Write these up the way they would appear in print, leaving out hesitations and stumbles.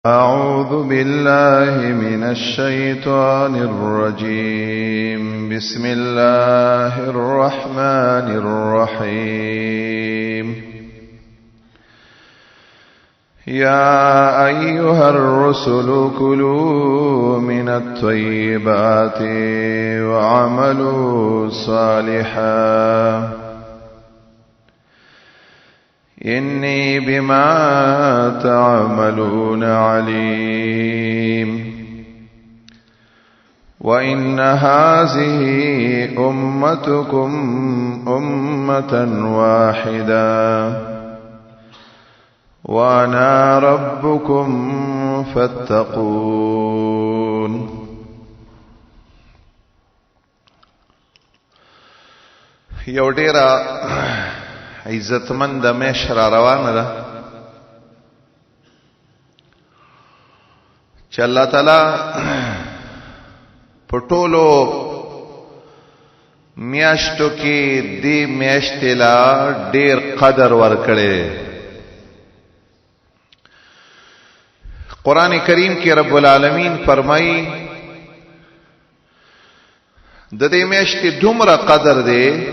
أعوذ بالله من الشيطان الرجيم. بسم الله الرحمن الرحيم. يا أيها الرسل كلوا من الطيبات وعملوا صالحا، إني بما تعملون عليم. وإن هذه أمتكم أمة واحدة وأنا ربكم فاتقون. یو ډیره عزتمند میش را روانه ده چې الله تعالی په ټولو میاشتو کې دې میاشتې لا ډیر قدر ورکړي. قران کریم کې رب العالمین فرمایي د دې میاشتې دومره قدر دی،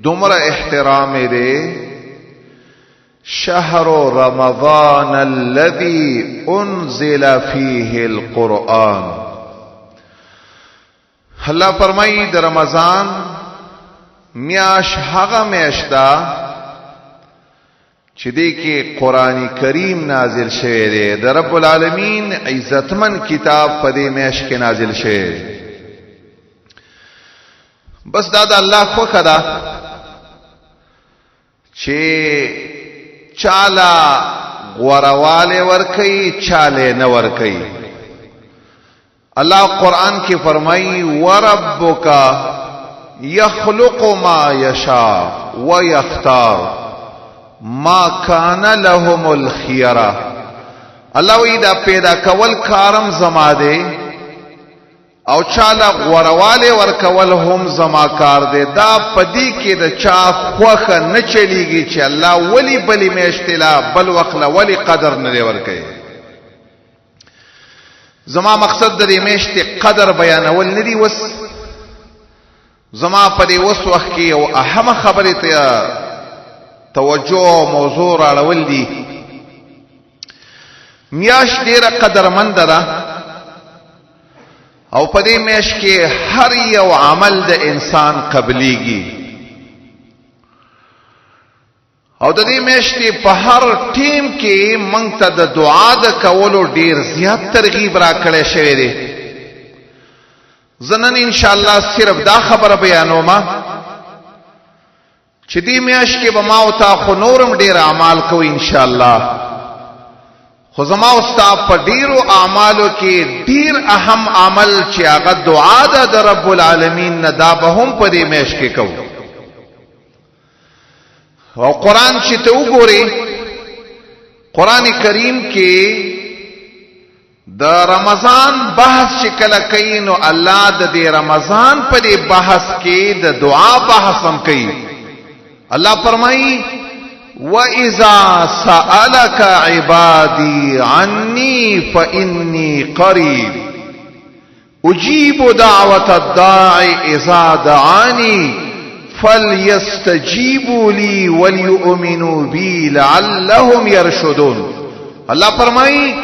دومره احترام دی، شهر رمضان الذي انزل فيه القرآن. الله فرمایي د رمضان میاش هغه میاش ده چې دې کې قران کریم نازل شوی دی، د رب العالمین عزتمن کتاب په دې میاش کې نازل شوی. بس دا د الله خوښه ده چې چاله غورواله ورکي، چاله نه ورکي. الله قرآن کې فرمایي وربک يخلق ما يشاء ويختار ما كان لهم الخيره. الله وی دا پیدا کول کارم زما دی او چاله غورواله ورکول هم زما کار دی. دا پدی کې د چا خوخه نه چلیږي چې الله ولی بلی میشتلا بل وخت ولی قدر نه ورکوي. زما مقصد د دې میشتې قدر بیانول نه دي. وس زما په دې وس وخت کې یو اهمه خبرې ته توجه او موضوع راړول دي. میاش ډیره قدرمند ده او په دې میاش کې هر یو عمل د انسان قبليږي او د دې میاشتې په هر ټیم کې مونږ ته د دعا د کولو ډیر زیات ترغیب راکړی شوی دی. زه نن ان شاء الله صرف دا خبره بیانوم چې دې میاشت کې به ما او تا خو نورم ډیر اعمال کوو ان شاء الله، خو زما او ستا په ډیرو اعمالو کې ډیر اهم عمل چې هغه دعا ده د رب العالمین نه، دا به هم په دې میاشت کې کوو. او قران چې ته وګوري، قران کریم کې د رمضان بحث چې کله کوي نو الله د دې رمضان په دې بحث کې د دعا بحث هم کوي. الله فرمایي وَإِذَا سَأَلَكَ عِبَادِي عَنِّي فَإِنِّي قَرِيبٌ اجيب دعوة الداعي اذا دعاني فليستجيبوا لي وليؤمنوا بي لعلهم يرشدون. الله فرمایي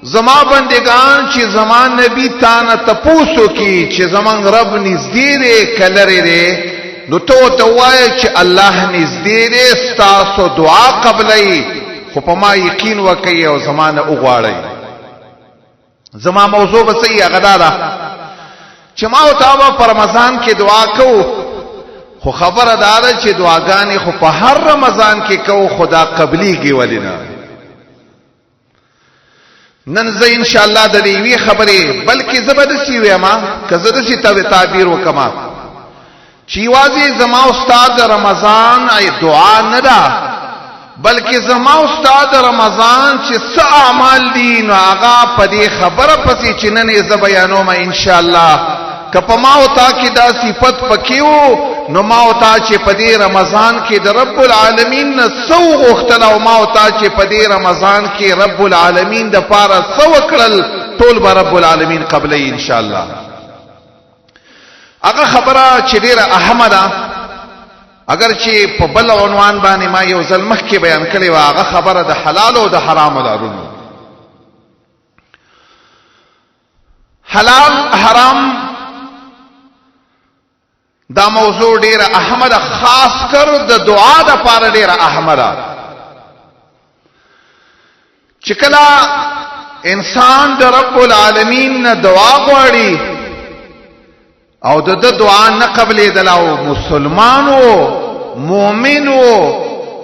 زما بندگان چې زما نبی تانه تپوسو کی چې زمون رب نږدې دی کلری دی، نو ته ته وایې چې الله نږدې دی، ستاسو دعا قبلوي، خو په ما یقین وکړئ او زما نه وغواړئ. زما موضوع به صحیح هغه دا ده چې ما او تا به په رمضان کې دعا کوو، خو خبره دا ده چې دعاګانې خو په هر رمضان کې کوو، خو دا قبلیږي ولې نه؟ نن زه ان شاء الله د دې یوې خبرې، بلکې زه به داسې ووایم، که زه داسې تعبیر وکړم چې یوازې زما او ستا د رمضان دعا نه ده، بلکې زما او ستا د رمضان چې څه اعمال دي نو هغه په دې خبره پسې چې نن یې زه بیانوم انشاءالله، که په ما او تا کې دا صفت پکې و نو ما او تا چې په دې رمضان کې د رب العالمین نه څه وغوښتل او ما او تا چې په دې رمضان کې رب العالمین د پاره څه وکړل، ټول به رب العالمین قبلوي ان شاء الله. هغه خبره چې ډیره اهمه ده، اگر چې په بل عنوان باندې ما یو ځل مخکې بیان کړې وه، هغه خبره د حلال او د حرامو لارونو. حلال حرام دا موضوع ډیره اهمه ده، خاص کر د دعا د پاره ډیره اهمه ده. چې کله انسان د رب العالمین نه دعا غواړي او د د دعا نه قبلېدله او مسلمان و، مؤمن و،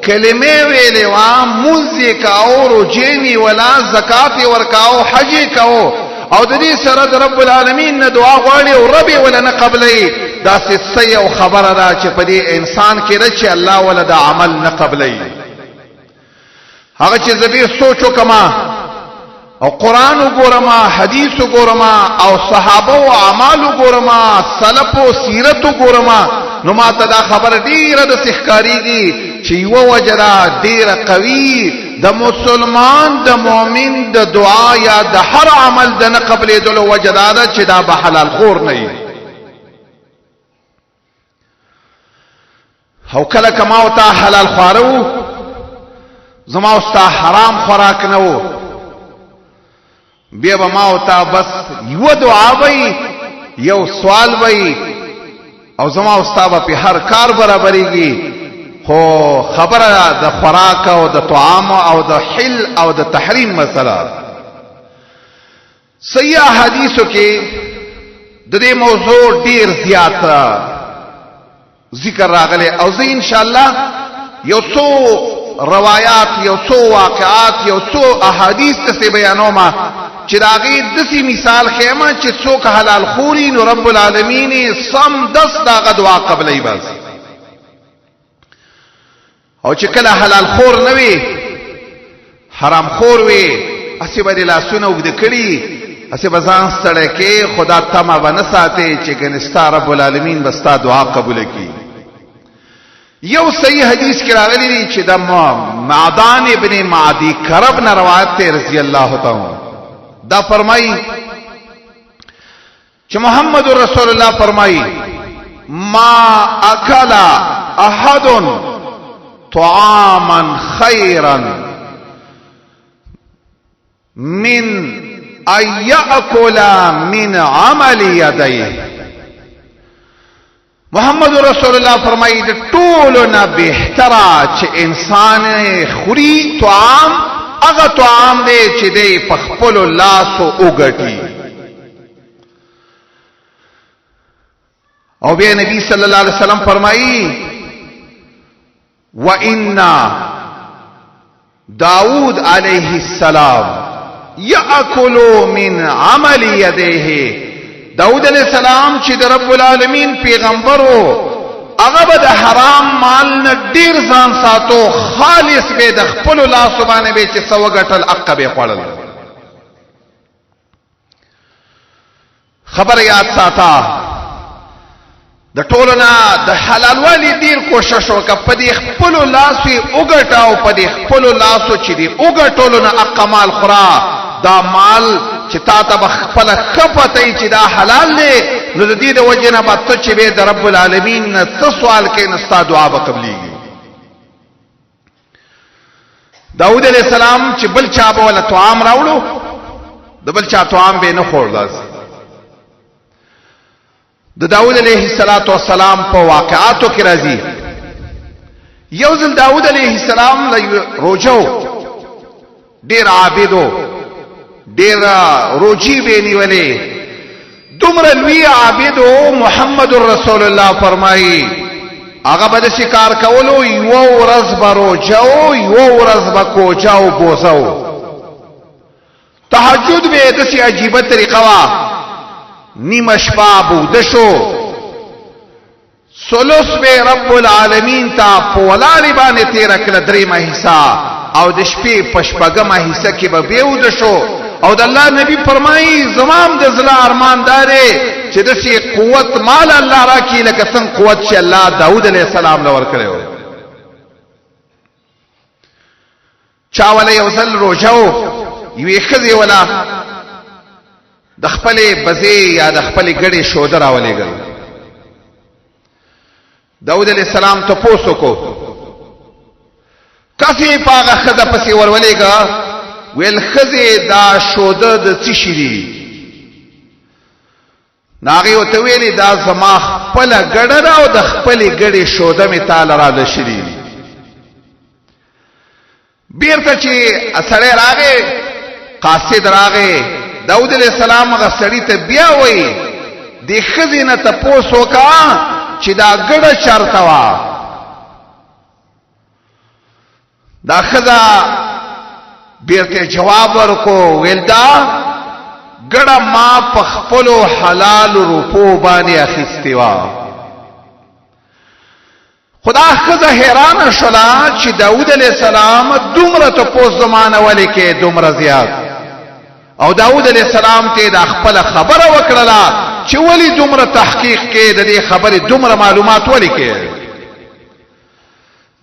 کلمې ویلې وه، مونځ یې کاوه، روژې نیوله، زکات یې ورکاوه، حج یې کاوه، او د دې سره د رب العالمین نه دعا غواړي او رب یې وله نه قبلوي، داسې څه یو خبره ده چې په دې انسان کې ده چې الله وله د عمل نه قبلوي. هغه چې زه ډېر سوچ وکړم او قرآن وګورم، حدیث وګورم او صحابه او اعمال وګورم، سلف او سیرت وګورم، نو ما ته دا خبره ډېره داسې ښکارېږي چې یوه وجه ده ډېره قوي د مسلمان د مؤمن د دعا یا د هر عمل د نه قبلېدلو وجه دا ده چې دا به حلال خور نه وي. او کله کما او تا حلال خواره وو، زما او ستا حرام خوراک نه وو، بیا به ما او تا بس یوه دعا وي، یو سوال وي، او زما او ستا به په هر کار برابرېږي. خو خبره د خوراک او د طعام او د حل او د تحریم مسله صحیح احادیثو کې د دې موضوع ډیر زیات ذکر راغلی، او زه ان شاء الله یو څو روایات، یو څو واقعات، یو څو احادیث ته بیانوم چې د هغې داسې مثال ښیم چې څوک حلال خوري نو رب العالمین سم دس د هغه دعا قبلوي بس. او چې کله حلال خور نه وي، حرام خور وي، هسې به دې لاسونه اوږده کړي، هسې به ځان ستړی کې، خو دا تمه به نه ساتې چې ګنې ستا رب العالمین به ستا دعا قبوله کړي. یو صحیح حدیث کې راغلی دی چې د معدان ابن معدی کرب نه روایت دی رضی الله تعالی، دا فرمایي چې محمد رسول الله فرمایي ما اکل احد طعاما خيرا من ان ياكل من عمل يديه. محمد رسول الله فرمایي د ټولو نه بهتره چې انسان خوري طعام، هغه طعام دی چې دی په خپلو لاسو وګټي. او بیا نبی صلی الله علیه وسلم فرمایي وان داود علیه السلام یاکل من عمل یدیه. داود علیه السلام چې د رب العالمین پیغمبرو، هغه به د حرام مال نه ډیر ځان ساتو، خالص به د خپل لاس باندې به چې څه وګټل حق به خوړل. خبر یاد ساته، د ټولو نه د حلالوالي ډیر کوشش وکړه، په دې خپلو لاسو یې وګټه او په دې خپلو لاسو چې دې وګټلو نه حق مال خوره. دا مال چې تا ته به خپله ښه پته وي چې دا حلال دی، نو د دې د وجې نه به ته چې به د رب العالمین نه څه سوال کوې نو ستا دعا به قبلېږي. داود علیه السلام چې بل چا به وله طعام راوړو، د بل چا طعام به نه خوړ. داسې د داود علیه السلام په واقعاتو کې راځي، یو ځل داود علیه السلام له روجو ډیر عابدو، ډیر روجي به نیولې، دومره لوی عابدو. محمد رسول الله فرمایي هغه به داسې کار کولو، یوه ورځ به روژه و، یوه ورځ به کوچه او بوزه و، تهجد به یې داسې عجیبه طریقه وه، نیمه شپه به وده شو، ثلث به رب العالمین ته په ولاړې باندې تېره کړه درېیمه حصه، او د شپې په شپږمه حصه کې به بیا وده شو. او د الله نبی فرمایي زما هم د زړه ارمان دا دی چې داسې قوت مال الله راکړي لکه څنګه قوت چې الله داود علیه السلام له ورکړی و. چا ولا یو ځل روژه و، یوې ښځې ولا د خپلې بزې یا د خپلې ګډې شوده راولېږل. داود علیه السلام تپوس وکړو، کسې په هغه ښځه پسې ورولېږه، ویل ښځې دا شوده د څه شي دي؟ نو هغې ورته ویلې دا زما خپله ګډه ده او د خپلې ګډې شوده مې تاله رالشلي دي. بیرته چې سړی راغی، قاصد راغی، داود علیه السلام هغه سړي ته بیا وایي دې ښځې نه تپوس وکړه چې دا ګډه چرته وه. دا ښځه بیرته جواب ورکو، ویل دا ګډه ما په خپلو حلالو روپو باندې اخیستې وه. خدا ښځه حیرانه شوله چې داود علیه السلام دومره تپوس زما نه ولې کې دومره زیات، او داود علیه السلام ته دا خپله خبره وکړله چې ولې دومره تحقیق کې، د دې خبرې دومره معلومات ولې کې؟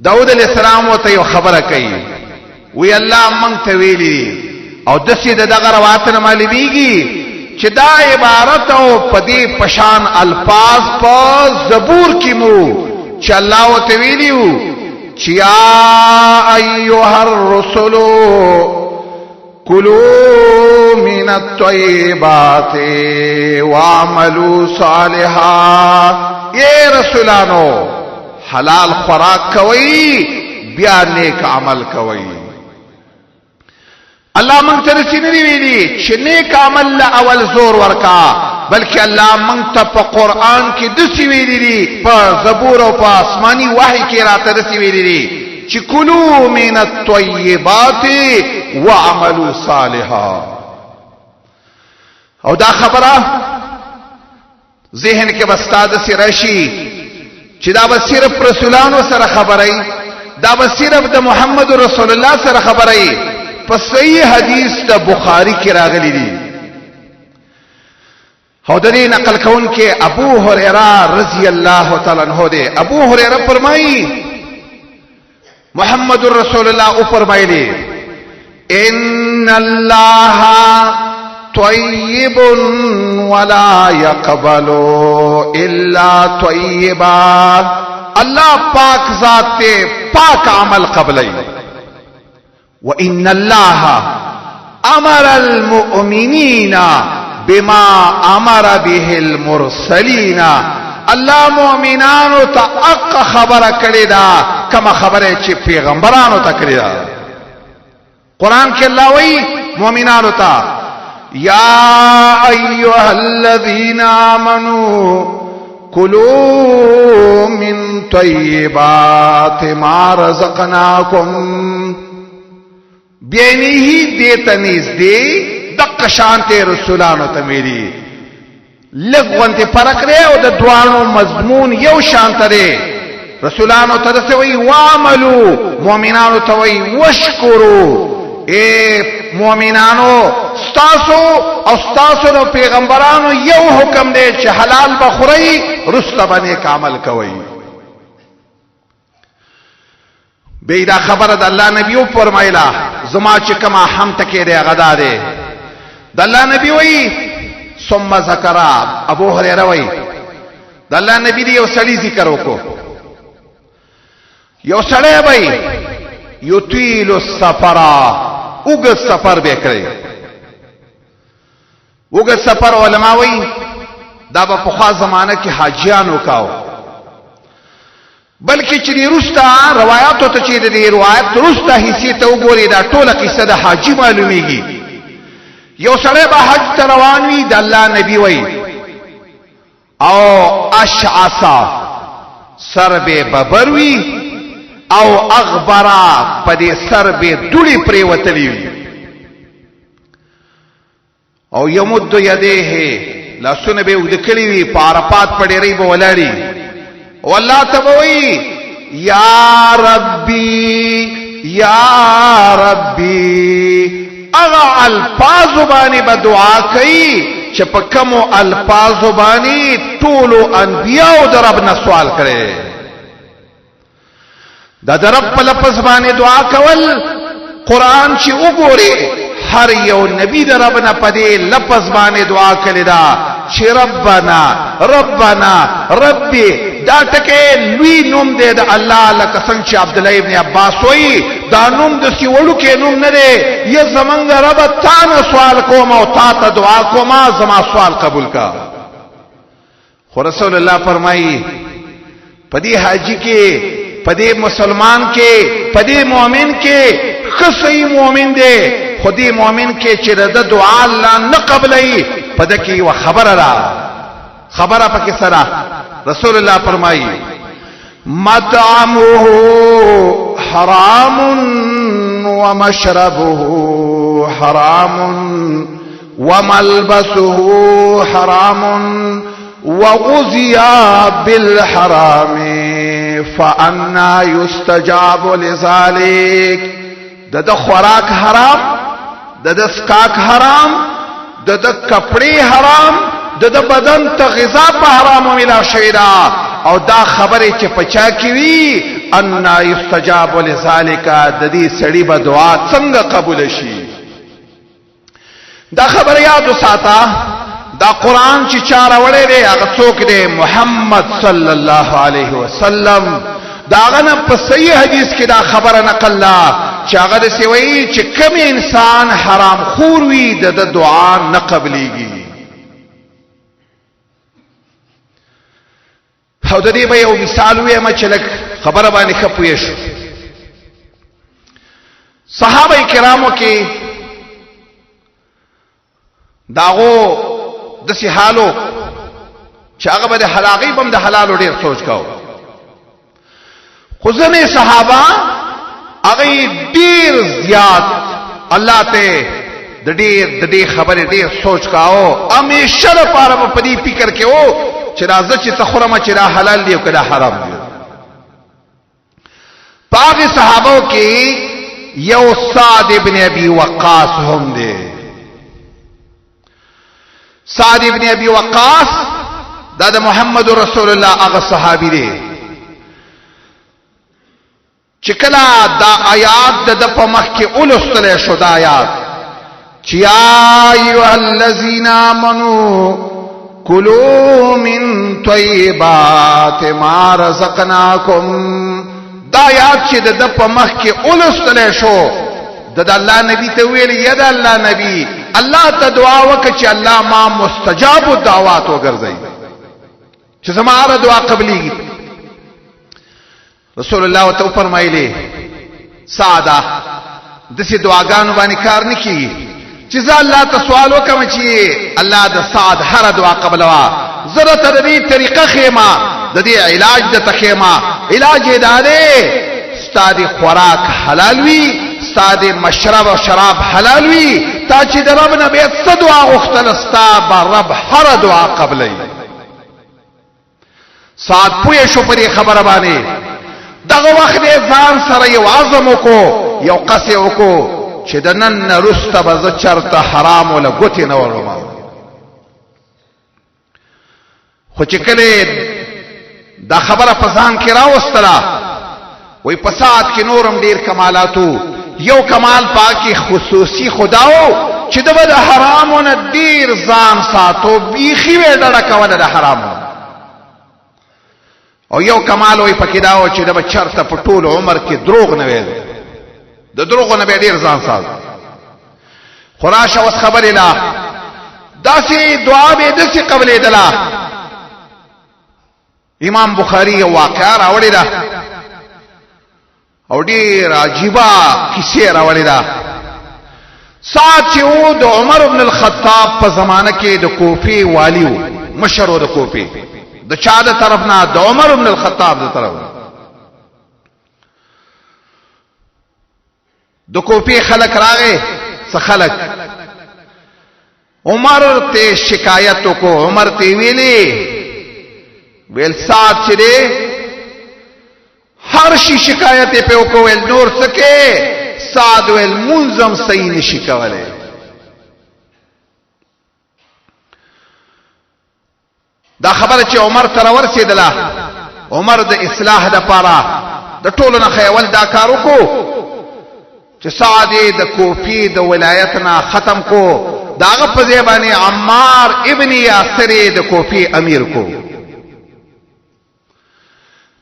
داود علیه السلام ورته یو خبره کوي، وی الله مونږ ته ویلي، او داسې د دغه روایت نه معلومیږي چې دا عبارت او په دې پشان الفاظ په زبور کې مو چې الله ورته ویلي وو چې یا ایها الرسل کلوا من الطیبات واعملوا صالحا، اے رسولانو حلال خوراک کوي بیا نیک عمل کوي. الله مونږ ته داسې نه دي ویلي چې نیک عمل له اول زور ورکا، بلکې الله مونږ ته په قرآن کې داسې ویلي دي، په زبور او په آسماني وحي کې راته داسې ویلي دي چې کلو من الطیبات وعملوا صالحا. او دا خبره ذهن کې به ستا داسې راشي چې دا به صرف رسولانو سره خبره وي، دا به صرف د محمد رسول الله سره خبره وي. په صحیح حدیث د بخاری کې راغلي دي، او د دې نقل کوونکی ابو هريره رضی الله تعالی عنہ دی. ابو هريره فرمایي محمد رسول الله او فرمایلی ان الله طیب ولا يقبل الا طیبا. الله پاک ذات ته پاک عمل قبلای. وان الله امر المؤمنین بما امر به المرسلین. الله مؤمنانو ته حق خبره کړې ده کما خبره چې پیغمبرانو ته کړې ده. قرآن کې الله وایي مؤمنانو ته یا ایها الذین آمنو کلوا من طیبات ما رزقناکم. بینه دې ته نږدې دقه شانته رسولانو ته ویلي، لږ غونتې فرق دی او د دواړو مضمون یو شانته دی. رسولانو ته داسې وایي وعملو، مؤمنانو ته وایي وشکرو. اے مؤمنانو، ستاسو او ستاسو د پیغمبرانو یو حکم دی چې حلال به خورئ، رسته به نیک عمل کوئ. به دا خبره د الله نبی و فرمایله، زما چې کومه هم ټکی دی هغه دا دی. د الله نبی وایي ثم ذکر، ابو هريره وایي د الله نبی دی یو سړی ذکر وکړو، یو سړی وایي یطیل السفر، اوږد سفر به کړی. اوږد سفر علما وایي دا به پخوا زمانه کې حاجیانو کاو، بلکې چې د روسته روایاتو ته چې د دې روایت روسته حصې ته وګوري دا ټوله قصه د حاجي معلومیږي. یو سړی به حج ته روان وي، د الله نبی وایي او اشعثا سر به ببر وي او اغبرا په دې سر به دوړې پرېوتلې وي، او یمد یدیه لاسونه به اوږده کړي وي، په عرفات په ډېرۍ به ولاړي او الله ته به وایي یا ربي یا ربي. هغه الفاظو باندې به دعا کوي چې په کومو الفاظو باندې ټولو انبیاو د رب نه سوال کړي. دا د رب په لفظ باندې دعا کول، قرآن چې وګوري هر یو نبی د رب نه په دې لفظ باندې دعا کړې ده چې ربنا ربنا ربي. دا ټکی لوی نوم دی د الله، لکه څنګه چې عبدالله ابن عباس وایي دا نوم د سی وړوکی نوم نه دی. یا زمونږ رب، تا نه سوال کوم او تا ته دعا کوم، زما سوال قبول کا. خو رسول الله فرمایي په دې حاجی کې، په دې مسلمان کې، په دې مؤمن کې ښه صحیح مؤمن دی، خو دې مؤمن کې چې د دعا الله نه قبلوي، په ده کې یوه خبره ده. خبره پکې سره رسول الله فرمایي مطعمه حرام ومشربه حرام وملبسه حرام وغذي بالحرام فأنا يستجاب لذلك. د د خوراک حرام، د د سکاک حرام، د د کپڑے حرام، د د بدن ته غذا په حرامو ملا شوې ده، او دا خبرې چې پچا کې وي، ان یستجاب لذلک، د دې سړي به دعا څنګه قبول شي؟ دا خبر یاد وساته، دا قرآن چې چا راوړی دی هغه څوک دی؟ محمد صلی الله علیه وسلم. دا هغه نه په صحیح حدیث کې دا خبره نقل ده چې هغه داسې وایي چې کوم انسان حرام خور وي د ده دعا نه قبلیږي. او د دې به یو مثال ووایم چې لږ خبره باندې ښه پوه شو. صحابه کرامو کې داغو داسې حالو چې هغه به د حلاغي بم د حلالو ډېر سوچ کاوه، خو ځینې صحابه هغه ډیر زیات الله ته د ډیر د دې خبرې ډیر سوچ کاوه، همیشه لپاره په دې فکر کې وو چې راځه چې څه خورم چې دا حلال دی او که دا حرام دی. په هغې صحابو کې یو سعد ابن ابي وقاص هم دی. سعد ابن ابي وقاص دا د محمد رسول الله هغه صحابي دی چې کله دا آیات د په مخ کې ولوستل شو، دا آیات چې یا ایها الذین آمنو کلوا من طیبات ما رزقناکم، دا آیات چې د په مخ کې ولوستل شو، د الله نبی ته ویل، یا د الله نبی، الله ته دعا وکړه چې الله ما مستجاب الدعوات وګرځي، چې زما هره دعا قبليږي. رسول الله ته فرمایلی، ساده دسې دعاګانو باندې کار نه کیږي چې زه الله ته سوال وکم چې الله د سعد هره دعا قبلوا. زه درته د دې طریقه ښیم، د دې علاج درته ښیم. علاج یې دا دی، ستا د خوراک حلال وي، ستا د مشرب او شراب حلال وي، تا چې د رب نه بیا څه دعا غوښتله، ستا به رب هره دعا قبلوي. سعد پوه شو په دې خبره باندې. دغه وخت یې ځان سره یو عزم وکړو، یو قصې وکړو چې د نن نه وروسته به زه چېرته حرامو له ګوتې نه وروم. خو چې کله دا خبره په ځان کې راوستله، وای په ساعت کې نورم ډیر کمالاتو، یو کمال پاکي خصوصي خداو چې د به د حرامو نه ډیر ځان ساتو، بیخي وې ډډه کوله د حرامو. او یو کمال وای پکې دا و چې د به چرته په ټول عمر کې دروغ نه ویل، د دروغو نه به ډیر ځان ساتو. خو راشه اوس خبرې لا داسې دعا به داسې قبلېدله. امام بخاری یو واقعا راوړې ده او ډېر عجیبه کیسې راوړې ده. سعد چې و د عمر بن الخطاب په زمانه کې د کوفې والی و، مشر و د کوفې، د چا د طرف نه؟ د عمر بن الخطاب د طرف. د کوفې خلک راغې، څه خلک عمر ته شکایت وکړو. عمر ته ویلي، ویل سعد چې دی هر شي شکایت یې پې وکړو. ویل نور څه کې؟ سعد ویل مونځ هم صحیح نشي کولی. دا خبره چې عمر تر ورسېدله، عمر د اصلاح د پاره د ټولو نه خیول دا کار وکړو چې سعد د کوفی د ولایت نه ختم کو، داغه په ځای باندې عمار ابن یاسر د کوفی امیر کو.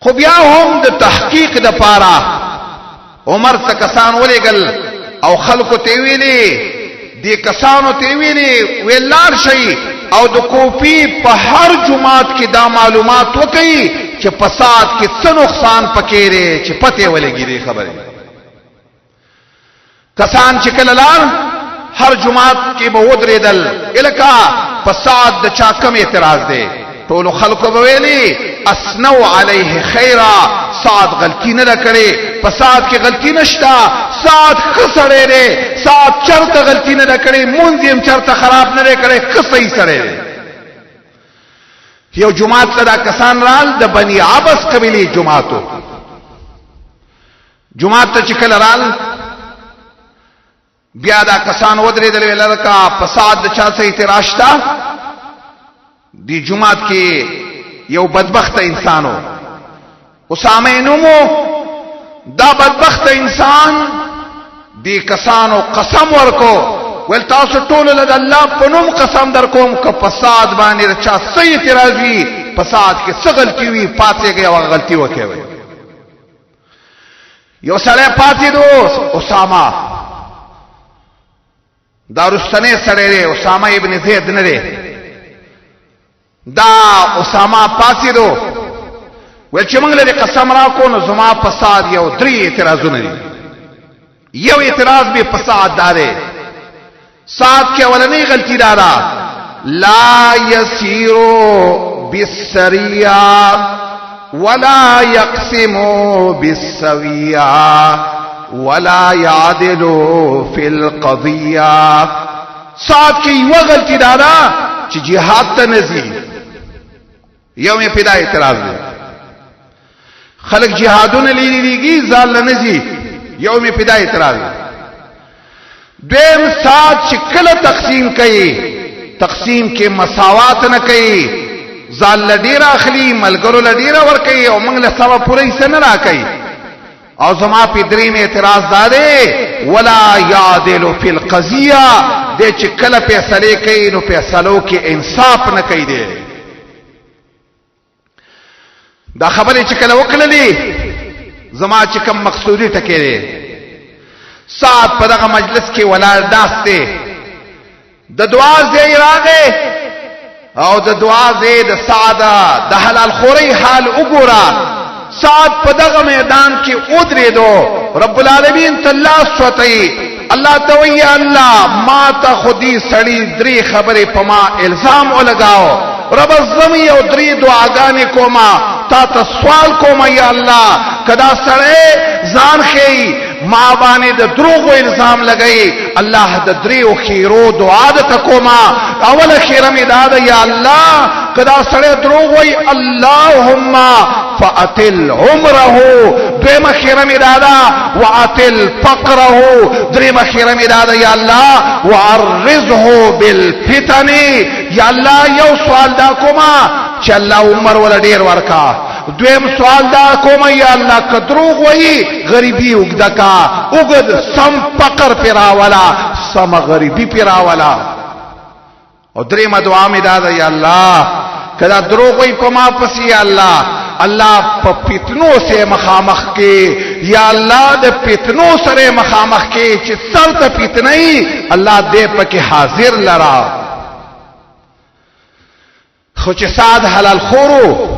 خو بیا هم د تحقیق د پاره عمر څه کسان ولېږل او خلکو ته ویلي، دې کسانو ته ویلي ویلار شي او د کوفی په هر جماعت کې دا معلومات وکړي چې فساد کې څه نقصان پکې دی، چې پته ولګي دې خبرې. کسان چې کله لار هر جماعت کې به ودرېدل، الکه فساد د چا کم اعتراض دی، ټولو خلکو به ویلي اسنو علیه خیرا، سعد غلطي نه ده کړې، فساد کې غلطي نشته، سعد ښه سړی دی، سعد چرته غلطي نه ده کړې، مونځ یې هم چرته خراب نه دی کړی، ښه صحیح سړی دی. یو جماعت ته دا کسان رال، د بني عبس قبیلې جماعتو جماعت ته چې کله رال، بیا دا کسان ودرېدل، ویل لکه فساد د چا څه اعتراض شته؟ دی جماعت کې یو بدبخت انسانو، اسامه نومو. دا بدبخت انسان دی کسانو قسم ورکو، ول تاسو ټول له الله په نوم قسم در کوم، که فساد باندې چا څه اعتراض وي، فساد کې څه غلطي وي، پاتېږي او غلطي وکوي. یو سړی پاتې دو، اسامه، دا رستنی سړی دی، اسامه ابن زید نه دی، دا اسامه پاتې دو، ویل چې موږ له قسم راکو نو زما فساد یو درې اعتراضونه دي. یو اعتراض به فساد دا دی، سعد کې اولنۍ غلطي دا ده، لا يسيرو بالسريا ولا يقسم بالسويا ولا يعدل في القضيه. سعد کې یو غلطي دا ده چې جهاد ته نزي. یو یې پیدا اعتراض دی، خلک جهادونه لیری لیږي، ځان له نه ځي، یو مې پیدا اعتراض دی. دویم، سات چې کله تقسیم کوي، تقسیم کې مساوات نه کوي، ځان له ډېر اخلي، ملګرو له ډېره ورکوي او موږ له سبا پوره حصه نه راکوي. او زما په دریم اعتراض دا دی، ولا یعدل فی القضیه، دی چې کله فیصلې کوي نو فیصلو کې انصاف نه کوي دی. دا خبرې چې کله وکړلې، زما چې کوم مقصودي ټکی دی، سعد په دغه مجلس کې ولاړ ناست دی، د دعا ځای راغی او د دعا ځای د سعد د حلال خورۍ حال وګوره. سعد په دغه میدان کې ودرېدو، رب العالمین ته لاس چوتوي، الله ته وایي الله ما ته خو دې سړي درې خبرې په ما الزام ولګاو، رب زم یو درې دعاګانې کومه، تا ته سوال کوم، یا الله که دا سړی ځان ښیي ما باندې د دروغو الزام لګئی، الله د دریو خیرو دعا د تکوما. اوله خیره می دا ده، یا الله که دا سړی دروغ وای، اللهم فاتل عمره. دویمه خیره می دا ده، واتل فقره. دریمه خیره می دا ده، یا الله وعرضه بالفتن. یا الله یو سوال دا کوما چې الله عمر ولا ډیر ورکا. دویم سوال دا کوم، یا الله که دروغ وایي غریبي اوږده کا، اوږد سم فقر پرې راوله، سمه غریبي پرې راوله. او درېیمه دعا مې دا ده، یا الله که دا دروغ وایي په ما پسې، یا الله الله په فتنو سره مخامخ کې، یا الله د فتنو سره مخامخ کې، چې سر ته فتنه یي الله دې پکې حاضر لرا. خو چې سعد حلال خورو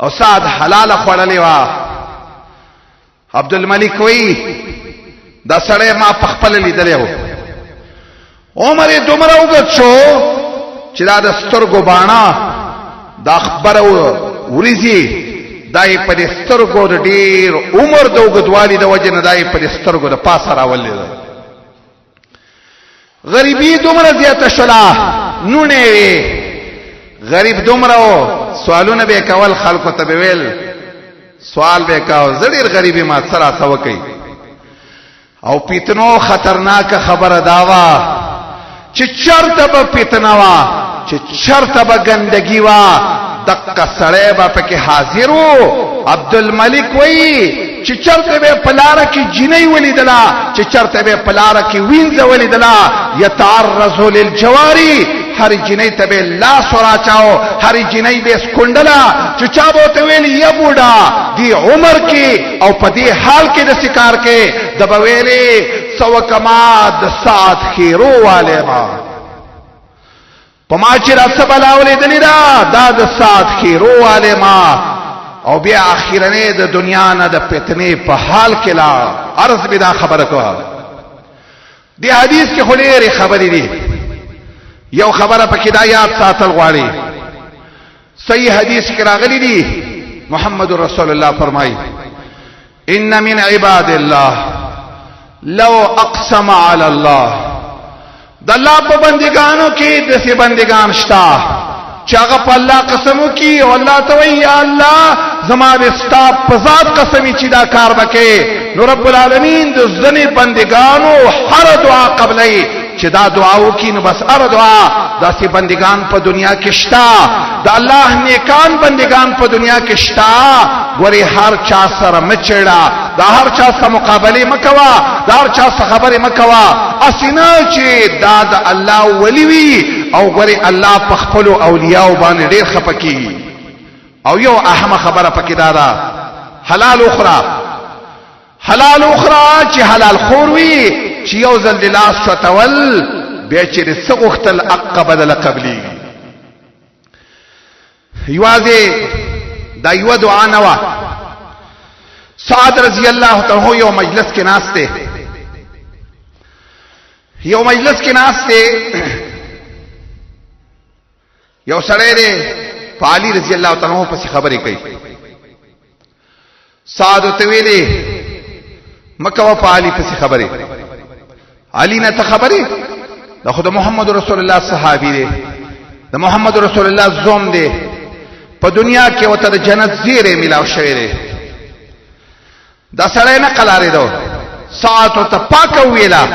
او سعد حلال خوړلې وه، عبدالملک وایي دا سړی ما په خپله لیدلی و، عمر یې دومره اوږد شو چې دا د سترګو باڼه دا خبره وریځي، دا یې په دې سترګو د ډېر عمر د اوږدوالي د وجې نه دا یې په دې سترګو د پاسه راولې ده. غریبي دومره زیاته شوله، نوڼې وې، غریب دومره و، سوالونه به یې کول، خلکو ته به ویل، سوال به یې کاوه، زه ډېر غریب یم، څه راته وکړئ. او فتنو خطرناکه خبره دا وه چې چرته به فتنه وه، چې چرته به ګندګي وه، دقه سړی به پکې حاضر وو. عبدالملک وایي چې چرته به په لاره کې جینۍ ولیدله، چې چرته به په لاره کې وینځه ولیدله، یتعرض للجواري، هر جینۍ ته به لاس وراچاو، هر جینۍ به سکونډله، چې چا به ورته ویل یا بوډا دې عمر کې او په دې حال کې داسې کار کې، ده به ویلې څه وکړمه د سعد خیرو والی ما په ما چې را څه بلا ولیدلې ده، دا د سعد خیرو والی ما. او بیا اخیرنې د دنیا نه د فتنې په حال کې لا عرض به دا خبره کوه. دې حدیث کې خو ډېرې خبرې دي، یو خبره پکې دا یاد ساتل غواړي. صحیح حدیث کې راغلي دي، محمد رسول الله فرمایي ان من عباد الله لو اقسم علی الله، د الله په بندگانو کې داسې بندگان شته چې هغه په الله قسم وکړي او الله ته وایي یا الله زما د ستا په ذات قسم چې دا کار وکړي، نو رب العالمین د ځینې بندگانو هره دعا قبلوي. چې دا دعا وکړي نو بس هره دعا. داسې بندگان په دنیا کې شته، د الله نیکان بندگان په دنیا کې شته. ګورې هر چا سره مه چېړه، د هر چا سره مقابلې مه کوه، د هر چا سره خبرې مه کوه، هسې نه چې دا د الله ولي وي. او ګورې الله په خپلو اولیاو باندې ډېر خفه کېږي. او یو اهمه خبره پکې دا ده، حلال وخوره، حلال وخوره، چې حلال خور وي، چې یو ځل دې لاس چتول، بیا چې دې څه غوښتل اقه بدله قبلېږي. یوازې دا یوه دعا نه وه. سعد رضی الله تعالی یو مجلس کې ناست دی، یو مجلس کې ناست دی، یو سړی دی په علی رضی الله تعالی عنہ پسې خبرې کوي. سعد ته ویلې مکه په علی پسې خبرې، علی نه ته خبرې، د خود محمد رسول الله صحابي دی، د محمد رسول الله زوم دی، په دنیا کې وته د جنت زیره ملاو شوی دی. دا سړی نه قلارېدو. ساعت ورته پاکه وویله،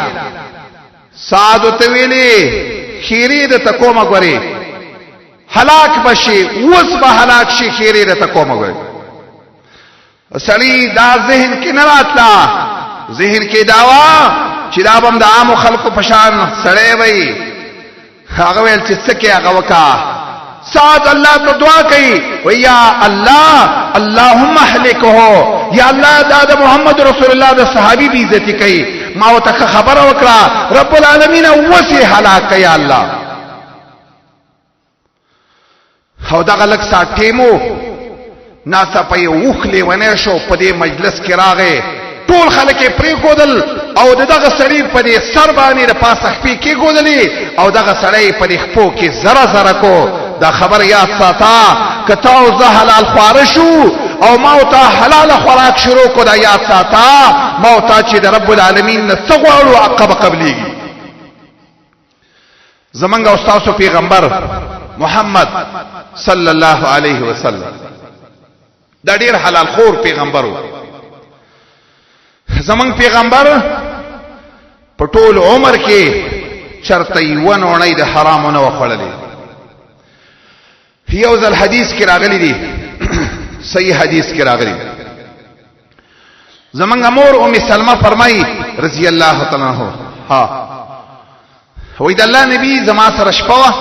سعد ورته ویلې خیرې درته کومه، ګورې هلاک به شي، اوس به هلاک شي، خیرې درته کومه. ګورې سړي دا ذهن کې نه راتله، ذهن کې دا وه چې دا به هم د عامو خلکو په شان سړی وي. هغه ویل چې څه کې هغه وکا. سعد الله ته دعا کوي، وی یا الله اللهم اهلکه، یا الله دا د محمد رسول الله د صحابي بی عزتی کوي، ما ورته خبره وکړه، رب العالمین وسه هلاک یا الله. او دغه لږ ساعت ټیم و، ناڅاپه یې اوښ لیونی شو، په دې مجلس کې راغی، ټول خلک یې پرېښودل او د دغه سړي په دې سر باندې د پاسه خپې کېښودلې او دغه سړی یې په دې خپو کې زره زره کو. دا خبره یاد ساته، که تا او زه حلال خواره شو او ما او تا حلال خوراک شروع کو، دا یاد ساته ما او تا چې د رب العالمین نه څه غواړو هغه به قبلېږي. زمنګ او تاسو پیغمبر محمد صلی الله علیه وسلم دا ډیر حلال خور پیغمبر وو. زمنګ پیغمبر په ټول عمر کې چرته یو نوڼۍ د حرامو نه وخوړلې. یو ځل حدیث کې راغلی دی، صحیح حدیث کې راغلی، زمنګ مور ام سلمہ فرمایي رضی الله تعالی عنہ، ها وای د الله نبی زما سره شپه وه،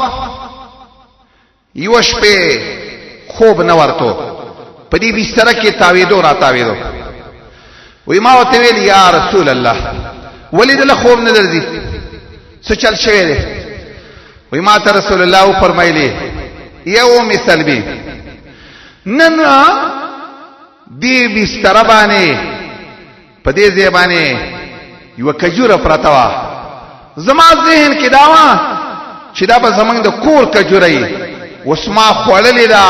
یو شپه خوب نه ورته، په دې بستر کې تاویدو را تاویدو. وی ما ورته ویل یا رسول الله ولې دله خوب نه درځي، څه چل شوی دی؟ وی ما ته رسول الله وفرمایلی یو ام سلمی نن دې بستر باندې په دې ځای باندې یوه کجوره پرته وه، زما ذهن کې دا وه چې دا به زمونږ د کور کجوره وي، اوس ما خوړلې ده،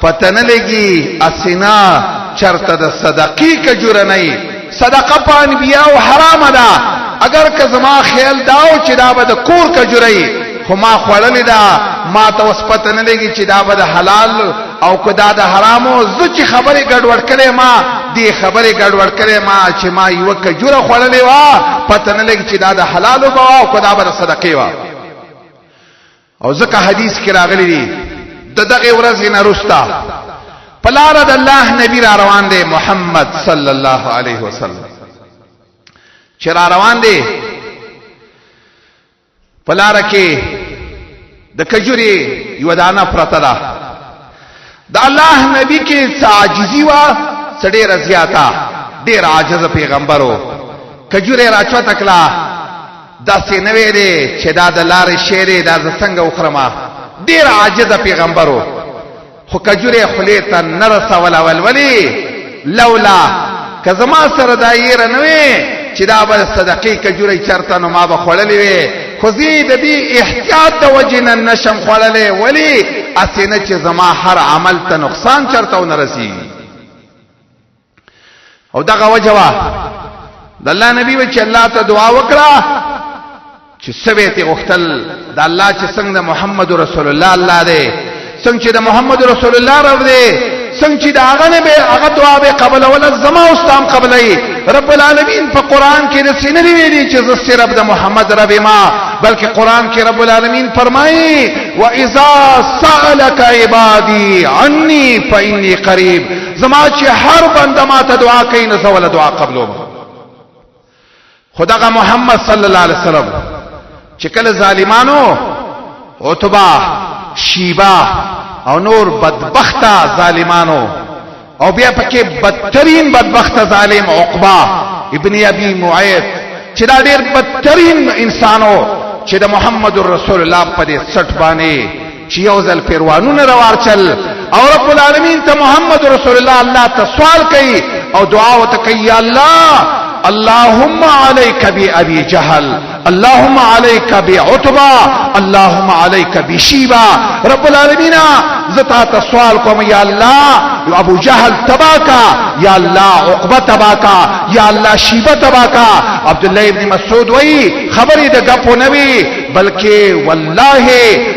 پته نه لګي هسې نه چرته د صدقې کجوره نه وي، صدقه په انبیاو حرامه ده، اگر که زما خیال دا و چې دا به د کور کجوره وي، خو ما خوړلې ده، ما ته اوس پته نه لګي چې دا به د حلال او که دا د حرامو. زه چې خبرې ګډوډ کړې ما دې خبرې ګډوډ کړې ما چې ما یوه کجوره خوړلې وه، پته نه لګي چې دا د حلالو به وه او که دا به د صدقې وه. او ځکه حدیث کې راغلي دي د دغه ورځې نه وروسته په لاره د الله نبی را روان دی محمد صلی الله علیه وسلم چې را روان دی په لاره کې د کجوري یوه دانه پرته ده. د الله نبی کې څه عاجزي وه، څه ډېره زیاته، ډېر عاجز پیغمبر و. کجوره یې راچوته کړه، داسې نه ویلې چې دا د لارې شی دی، دا زه څنګه وخورم. ډېر عاجز پیغمبر و. خو کجوره یې خولې ته نه رسوله. ول ولې؟ لولا که زما سره دا یره نه وي چې دا به صدقې کجوره چرته نو ما به خوړلې وي، خو زه د دې احتیاط د وجې نه نشم خوړلی. ولې؟ هسې نه چې زما هر عمل ته نقصان چرته ونه رسېږي. او دغه وجه وه د الله نبی و چې الله ته دعا وکړه چې سوي ته غختل د الله چې څنګه د محمد رسول الله الله دی، څنګه چې د محمد رسول الله رب دی، څنګه چې د هغه نه به هغه دعا به قبل ولا زما او ستام قبلای. رب العالمین په قران کې د سینې ویلي چې زه صرف د محمد رب ما، بلکې قران کې رب العالمین فرمایي واذا سالك عبادي عني فاني قريب. زما چې هر بنده ما ته دعا کوي نو زه وله دعا قبلوم. خو دغه محمد صلی الله علیه وسلم چې کله ظالمانو عتبه، شیبه او نور بدبخته ظالمانو، او بیا پکې بدترین بدبخته ظالم عقبه ابن ابي معيط چې دا ډیر بدترین انسانو چې د محمد رسول الله په دې سټ باندې چې یو ځل پیروانونه روارچل او رب العالمین ته محمد رسول الله الله ته سوال کوي او دعا وته کوي، یا الله اللهم عليك بأبي جهل، اللهم عليك بعتبة، اللهم عليك بشيبة. رب العالمین زتا ته سوال کوم، یا الله ابو جهل تباکا، یا الله عقبه تباکا، یا الله شیبه تباکا. عبد الله ابن مسعود وای خبرې د غپو نوي، بلکې والله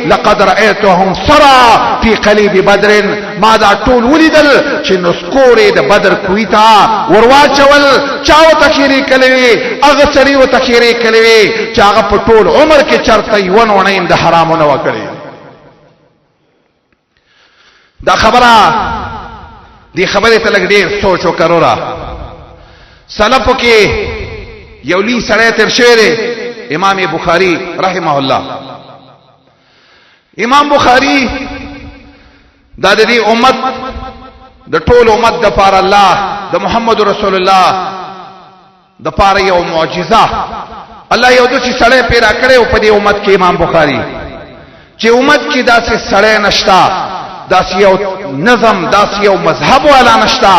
لقد رأيتهم سرا في قليب بدر، ما دا ټول ولیدل چې نسکورې د بدر کوی ته ورواچول. چا ورته خیرې کړې وې؟ هغه سړي ورته خیرې کړې وې چې هغه په ټول عمر کې چرته یوه نوڼۍ هم د حرامو نه وه کړې. دا خبره دې خبرې ته لږ ډېر سوچ وکړه وروره. سلفو کې یو لوی سړی تېر شوی دی، امام بخاري رحمه الله. امام بخاری دا د دې امت د ټول امت د پاره الله د محمد رسول الله د پاره یو معجزه، الله یو داسې سړی پیدا کړی او په دې امت کې امام بخاری چې امت کې داسې سړی نشتا، داسې یو نظم، داسې یو مذهب والا نشتا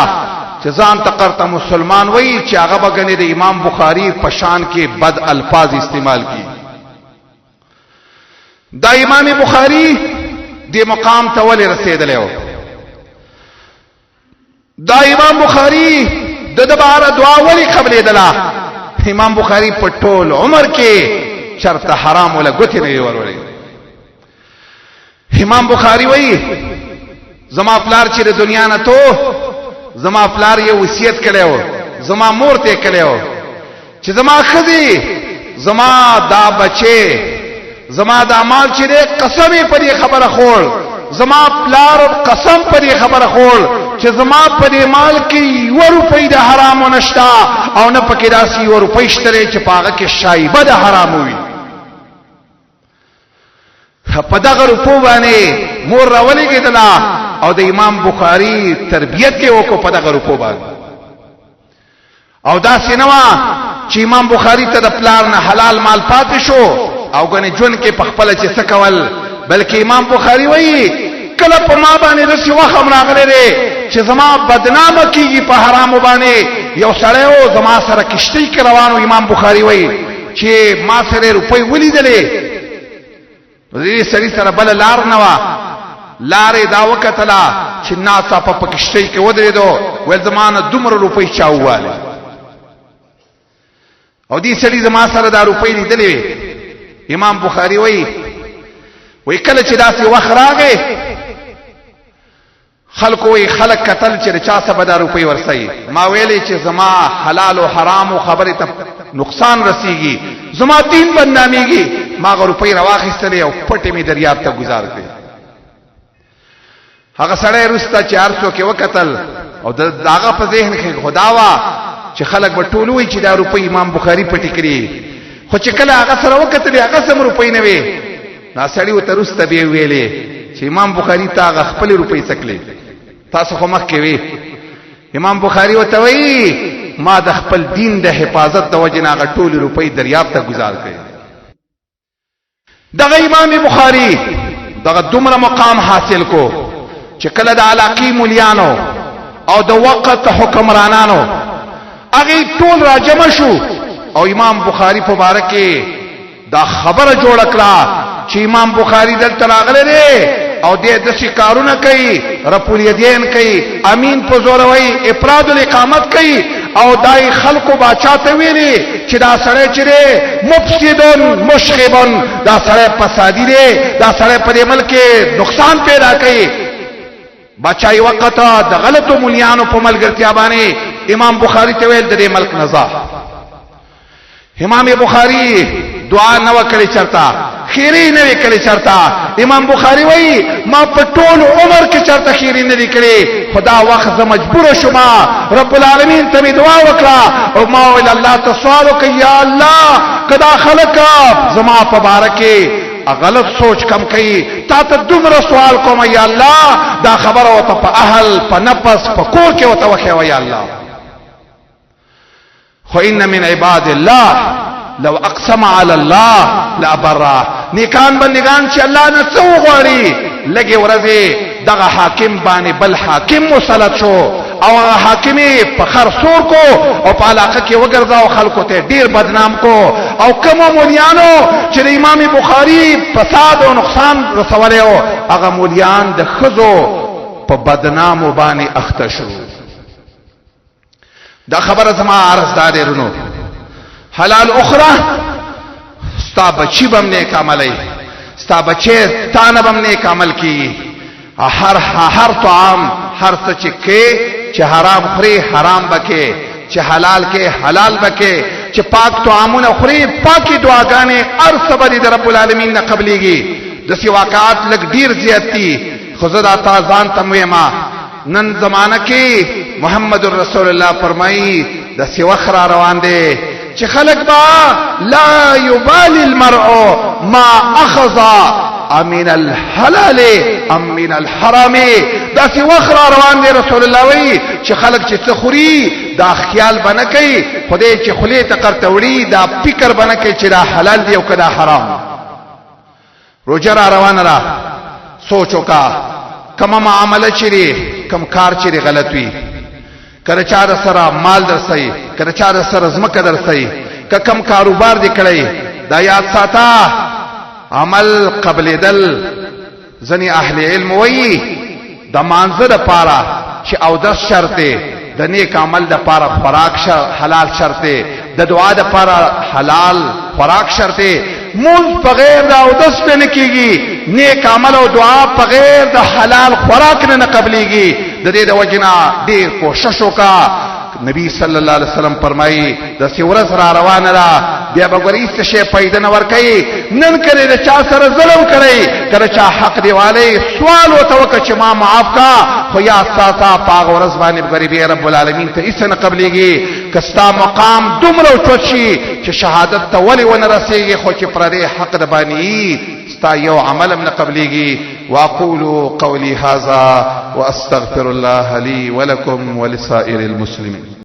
چې ځان ته قرته مسلمان وایي چې هغه به ګنې د امام بخاری په شان کې بد الفاظ استعمال کړي. دا امام بخاری دې مقام ته ولې رسېدلی و؟ دا امام بخاری د د باره دعا ولې قبلېدله؟ امام بخاری په ټول عمر کې چرته حرام ولا ګوتې نه وي ورولې. امام بخاری وایي زما پلار چې د دنیا نه تو، زما پلار یې وصیت کړی و، زما مور ته یې کړی و چې زما ښځې، زما دا بچې، زما دا مال چې دی، قسم یې په دې خبره خوړ، زما پلار قسم په دې خبره خوړ چې زما په دې مال کې یوه روپۍ د حرامو نشته او نه پکې داسې یوه روپۍ شته دی چې په هغه کې شایبه د حرامو وي. په دغه روپو باندې مور راولېږېدله او د امام بخاري تربیت یې وکړو په دغه روپو باندې. او داسې نه وه چې امام بخاري ته د پلار نه حلال مال پاتې شو او ګنې ژوند کې په خپله چې څه کول، بلکې امام بخاري وایي کله په ما باندې داسې وخت هم راغلی دی چې زما بدنامه کېږي په حرامو باندې. یو سړی و زما سره کشتۍ کې روان و، امام بخاري وایي چې ما سره روپۍ ولیدلې، نو دې سړي سره بله لار نه وه. لار یې دا وکتله چې ناڅاپه په کښتۍ کې ودرېدو، ویل زما نه دومره روپۍ چا ووالې؟ او دې سړي زما سره دا روپۍ لیدلې وې. امام بخاري وایي وایي کله چې داسې وخت راغی خلکو وی خلک قتل چې چا سره به دا روپۍ ورسوي. ما ویلې چې زما حلال او حرام خبرې ته نقصان رسیږي، زما دین بدنامېږي. ما هغه روپۍ راواخیستلې او پټې مې دریاب ته ګزار کړې. هغه سړی وروسته چې هر څوک یې وکتل او د هغه په ذهن کې خدا وه چې خلک به ټول وایي چې دا روپۍ امام بخاري پټې کړي، خو چې کله هغه سره وکتلې هغه سم روپۍ نه وې، دا سړي ورته وروسته بیا ویلې چې امام بخاري ته هغه خپلې روپۍ څه کړې، تاسو خو مخکې وې. امام بخاري ورته وایي ما د خپل دین د حفاظت د وجې نه هغه ټولې روپۍ دریاب ته ګزار کړې. دغه امام بخاری دغه دومره مقام حاصل کو چې کله د علاقې مولیانو او د وخت حکمرانانو هغه ټول راجمع شو او امام بخاری په باره کې دا خبره جوړه کړه چې امام بخاری دلته راغلی دی او دې داسې کارونه کوي، رفع الیدین کوي، امین په زور وایي، افراد الاقامت کوي، او دای خلکو باچا ته ویلي چې دا سړی چې دی مفسدون مشغبون، دا سړی فسادي دی، دا سړی په دې ملک کې نقصان پیدا کوي. باچا یې وخت د غلطو مولیانو په ملګرتیا باندې امام بخاري ته ویل د دې ملک نه ځه. امام بخاری دعا نه وکړي چرتا، خیری نه وکړي چرتا. امام بخاری وای ما په ټول عمر کې چرته خیری نه وکړي، خدا وخت زه مجبور شوم، رب العالمین ته می دعا وکړه او ما ویل الله ته سوال وکړ یا الله کدا خلق زما په باره کې غلط سوچ کم کوي، تا ته دومره سوال کوم یا الله دا خبره وته په اهل په نفس په کور کې وته وخیوه یا الله. خو ان من عباد الله لو اقسم على الله لابرا، نیکان بندگان چې الله نه څه وغواړي لږې ورځې دغه حاکم باندې بل حاکم مسلط شو او هغه حاکم یې په خر سور کو او په علاقه کې وګرځاو، خلکو ته ډیر بدنام کو. او کومو مولیانو چې د امام بخاري فساد او نقصان رسولی و، هغه مولیان د ښځو په بدنامو باندې اخته شو. دا خبره زما عرض دا دی رونو، حلال اخرى ستا بچی بم نیک عملی، ستا بچی تا نه بم نیک عمل کیږي. هر هر طعام هر څه چې کې، چې حرام خوري حرام بکې، چې حلال کې حلال بکې، چې پاک طعامونه خوري پاکې دعاګانې هر څه به د رب العالمین نه قبلېږي. داسې واقعات لږ ډېر زیات دي، خو زه دا تا ځان ته وایم نن زمانه کې محمد رسول الله فرمایي د وخت را روان دی چې خلک با لا یبالی المرء ما اخذ امن الحلال ام من الحرام. داسې وخت را روان دی رسول الله وایي چې خلک چې څه خوري دا خیال به نه کوي، خدای چې خولې ته قرته وړي دا فکر به نه کوي چې دا حلال دی او که دا حرام. روژه را روانه ده، سوچ وکړه کومه معامله چې دی کوم کار چې دی غلط وي، که د چا د سره مال درسئ، که د چا د سره ځمکه درسئ، که کوم کاروبار دې کړی، دا یاد ساته عمل قبلېدل. ځینې اهل علم وایي د مانځه دپاره چې اودس شرط دی، د نیک عمل دپاره خوراک حلال شرط دی، د دعا دپاره حلال خوراک شرط دی. مونځ په غیر د اودس پې نه کېږي، نیک عمل او دعا په غیر د حلال خوراک نه نه قبلېږي. د دې د وجې نه ډېر کوشش وکړه. نبی صلی الله علیه وسلم فرمایي داسې ورځ را روانه ده بیا به ګورې هېڅ شی پیدا نه ورکوي. نن که دې د چا سره ظلم کړی، که د چا حق دې والی، سوال ورته وکړه چې ما معاف کا، خو یاد ساته په هغه ورځ باندې به ګورې بیا رب العالمین ته هېڅ نه قبلېږي. که ستا مقام دومره اوچت شي چې شهادت ته ولې ونه رسېږي، خو چې پردی حق د باندې ستا یو عمل هم نه قبلېږي. واقول قولي هذا واستغفر الله لي ولكم ولسائر المسلمين.